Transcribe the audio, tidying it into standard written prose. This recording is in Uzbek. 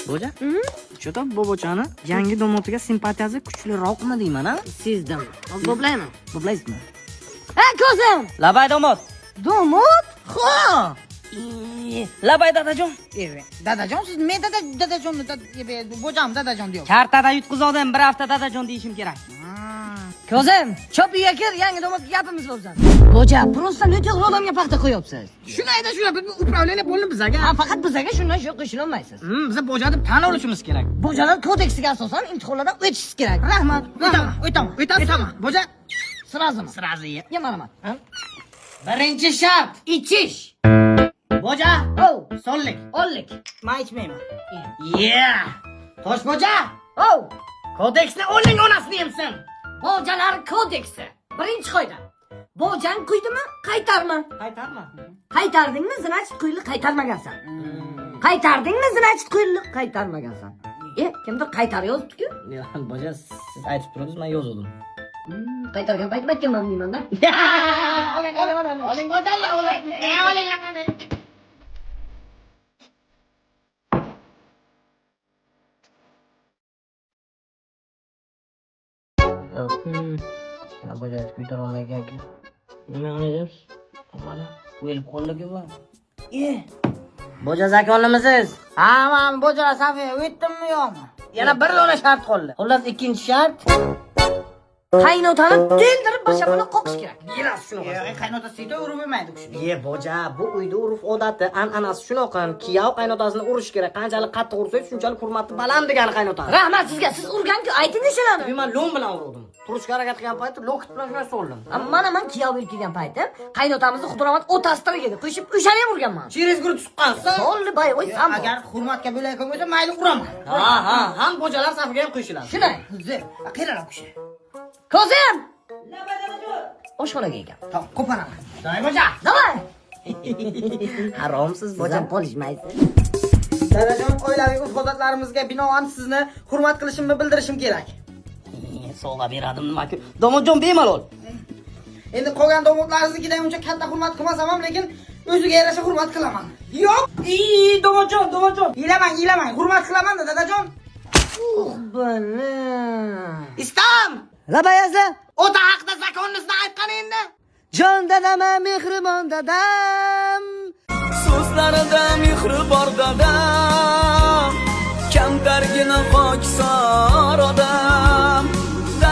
Boja? Что-то bobochani yangi domotiga simpatiyasi kuchliroqmi deyman, a? Sezdim. Boblayman. Boblaysizmi? Ha, ko'zim. Labay domod. Domod? Ha! Labay dadajon. Evet. Dadajon siz men dada dadajonni bojam dadajon deyapsiz. Kartada yutqizdim, bir hafta dadajon deyishim kerak. Ko'zim, chop uyga kir, yangi domodga gapimiz bor bizani. Boja, просто noto'g'ri odamga paxta qo'yapsiz. Shuni ayda shuni управление bo'ldi bizaga. Ha, faqat bizaga shundan shu qo'shilolmaysiz. Biza boja deb tan olishimiz kerak. Bojalar kodeksiga asosan imtihonlardan o'tishingiz kerak. Rahmat. O'taman, o'taman, o'taman. Boja Сразу mi? сразу. Ya marhamat. Birinchi shart. Ichish. Boja, Oh, sollik. ollik. Men ichmayman. Yeah. Toshboja, Oh, kodeksni o'ling onasini yemsin. bojalar kodeksi. Birinchi qoida. Bojang quydimi, qaytarma. Qaytarma. Qaytardingmi, значит quyli qaytarmagansan. Qaytardingmi, значит quyli qaytarmagansan. E, kimdir qaytar yozibdi-ku. Boja, siz aytib turdingiz, men yozdim. Qaytargan paytim aytganman deyman-da. Oling, oling, oling, oling, oling, oling. Yana boja kuytara olmaygan-ku. Nima qilyapsiz? Mana o'lib qoldi-ku bu. E, Boja zakonlimisiz? Ha, men bojalar safiga o'tdimmi yo'qmi? Yana bir dona shart qoldi. Xullas, ikkinchi shart. Qaynotani teldirib bir shapaloq qoqish kerak. Yeras shunaqa. Qaynota siyda urib bermaydi kishi. Ye boja, bu uyda urf odati, an'anasi shunaqa. Kiyov qaynotasini urish kerak. Qanchalik qattiq ursangiz, shunchalik hurmati baland degani qaynotani. Rahmat sizga, siz urgan-ku, ayting shularni. Men lo'm bilan urdim. Turishga harakat qilgan paytda lokit bilan shunday soldim. Mana man kiyov bo'lib kelgan paytim qaynotamizni Xudoramat otasi tirik edi. Qo'shib o'shani ham urganman. Через грудь suqqansan. Solli bay, oy sam. Agar hurmatga bo'layotgan bo'lsa, mayli uraman. Ha, ha, ham bojalar safiga ham qo'shiladi. Shunday. Zo'r, qiyraroq kishi. Ko'zim. Oshxonaga ekan. Tamam, ko'paraman. Day boja. Давай. Haromsiz Boja qolishmaysiz. Dadajon, oilaviy urf-odatlarimizga binoan sizni hurmat qilishimni bildirishim kerak. Sovg'a beradim nima-ku. Domodjon bemalol. Endi qolgan domodlaringiznikidan uncha katta hurmat qilmasam ham, lekin o'ziga yarasha hurmat qilaman. Yo'q, Ii, domodjon, domodjon. iylamang, iylamang, hurmat qilaman-da dadajon. Bala. Istam! Labay azla. Ota haqida zakonimizni aytgan endi. Jon dadam, mehribon dadam. So'zlarida mehri bor dadam, kamtargina xokisor odam.